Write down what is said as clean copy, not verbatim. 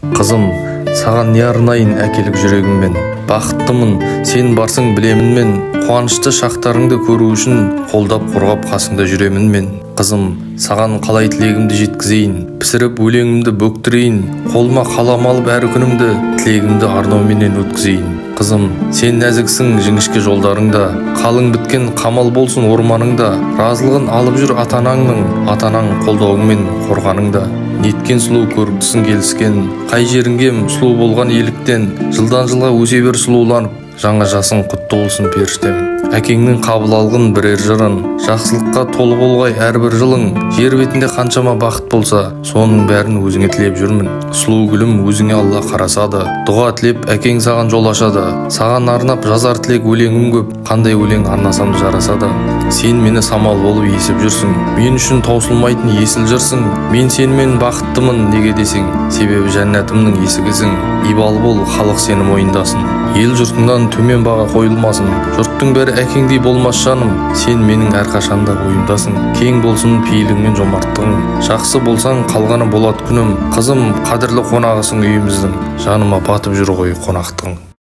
Қызым, саған не арнайын әкелік жүрегіммен. Бақыттымын, сен барсың білемін мен. Қуанышты шақтарыңды көру үшін қолдап қорғап қасыңда жүремін мен. Қызым, саған қалай тілегімді жеткізейін, пісіріп өлеңімді бөктірейін, қолыма қалам алып әр күнімді тілегімді арнауменен өткізейін. Қызым, сен нәзіксің жіңішке жолдарыңда, қалың біткен қамал болсын орманыңда, разылығын алып жүр ата-анаңның, ата-анаң қолдауыңмен қорғаныңда. Неткен сұлу көріктісің келіскен, қай жерің кем сұлу болған еліктен, жылдан жылға өсе бер сұлуланып, жаңа жасың құтты болсын періштем. Әкеңнің қабыл алғын бірер жырын, жақсылыққа толы болғай әрбір жылың, жер бетінде қаншама бақыт болса, соның бәрін өзіңе тілеп жүрмін. Сұлу гүлім өзіңе Алла қарасады, дұға тілеп әкең саған жол ашады, саған арнап жазар тілек өлеңім көп, қандай өлең арнасам жарасады. Сен мені самал болып есіп жүрсің, мен үшін таусылмайтын есіл жырсың, мен сенімен бақыттымын неге десең, себебі жәннатымның есігісің. Ибалы бол, халық сені мойындасын, ел жұртыңнан төмен баға қойылмасын, жұрттың бәрі әкеңдей болмас жаным, сен менің әрқашанда ойымдасың. Кең болсын пейілің мен жомарттығың, жақсы болсаң қалғаны болады күнім. Қызым, қадірлі қонағысың үйіміздің, жаныма батып жүр ғой қонақтығың.